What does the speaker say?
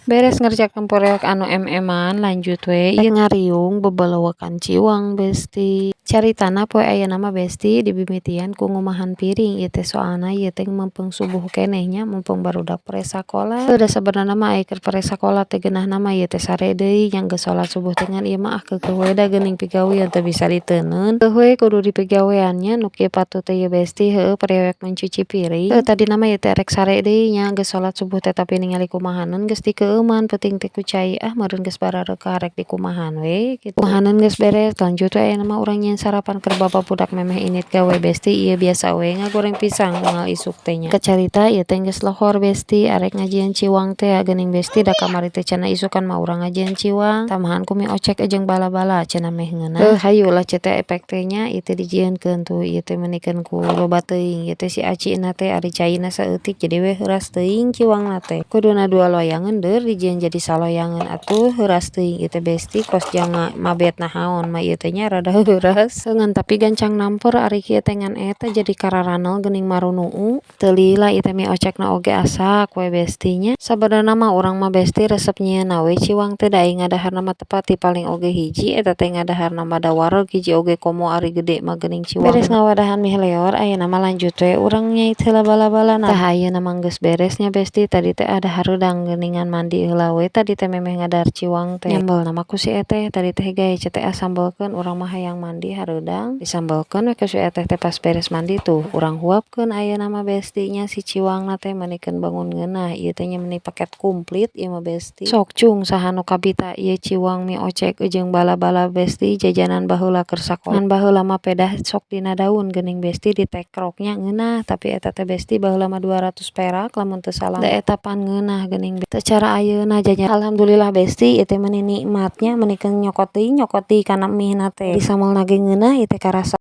Beres ngerjakan proyek anu em-eman, lanjut we ieu ngariung bebelewekan ciwang, Besti. Caritana poe ayeuna mah, Besti, dimimitian ku ngumahan piring ieu teh, soalna ieu teh mumpung subuh keneh nya, mumpung barudak pere sakola. Heuh, da sabenerna mah ai keur pere sakola teh geunahna mah ieu teh sare deui nya, geus salat subuh teh, ngan ieu mah ah keukeuh we da geuning pigawean teu bisa diteundeun. Heuh we kudu dipigawean nya nu kieu patut teh ieu, Besti. Heueuh, proyek mencuci piring. Heuh, tadina mah ieu teh rek sare deui nya geus salat subuh teh, tapi ningali kumahaneun geus dikeueuman peuting teh ku cai, ah meureun geus bararekah rek dikumahan we kitu. Kumahaneun geus beres, lanjut we ayeuna mah urang nyieun sarapan keur bapak budak memeh indit gawe, Besti. Ieu biasa we ngagoreng pisang unggal isuk teh nya. Kacarita ieu teh geus lohor, Besti, arek ngajieun ciwang teh geuning, Besti. Da kamari teh cenah isukan mah urang ngajieun ciwang tambahan ku mie ocek jeung bala-bala cenah meh ngeunah. Heuh, hayu lah ceu teh efek teh nya. Ieu teh dijieunkeun tuh, ieu teh meunikeun ku loba teuing ieu teh si acina teh, ari caina saeutik, jadi we heuras teuing ciwangna teh. Kuduna dua loyangeun deur dijieun jadi saloyangeun atuh, heuras teuing ieu teh, Besti, kos jang mabet nahaon mah ieu teh nya, rada heuras ngan tapi gancang namper ari kieu teh, ngan eta jadi kararanel geuning marunuu. Teu lila ieu teh mie ocekna oge asak we, Besti, nya. Sabenerna mah urang mah, Besti, resep nyieunna we ciwang teh, da ai ngadaharna mah teu pati, paling oge hiji eta teh ngadaharna mah, da wareg hiji oge komo ari gede mah geuning ciwang. Beres ngawadahan mie leor, ayeuna mah lanjut we urang nyait heula bala-balana. Tah, ayeuna mah geus beres nya, Besti. Tadi teh ada hareudang geuningan, mandi heula we tadi teh memeh ngadahar ciwang teh. Nyambelna mah ku si eteh tadi teh, gae ceu teh, ah sambelkeun, urang mah hayang mandi hareudang. Disambelkeun we ku si eteh teh pas beres mandi tuh urang huapkeun ayeuna mah, Besti nya, si ciwangna teh meunikeun bangun ngeunah ieu teh nya, meuni paket kumplit ieu mah, Besti. Sok cung saha nu kabita ieu ciwang, mie ocek jeung bala-bala, Besti, jajanan baheula keur sakola. Ngan baheula mah pedah sok dina daun geuning, Besti, ditekrok nya ngeunah, tapi eta teh, Besti, baheula mah 200 perak lamun teu salah. Da eta pan ngeunah geuning, teu cara ayeuna jajan. Alhamdulillah, Besti, ieu teh meuni nikmat nya, meunikeun nyokot deui kana mie na teh, di sambelna ge ngeunah ieu teh karasa.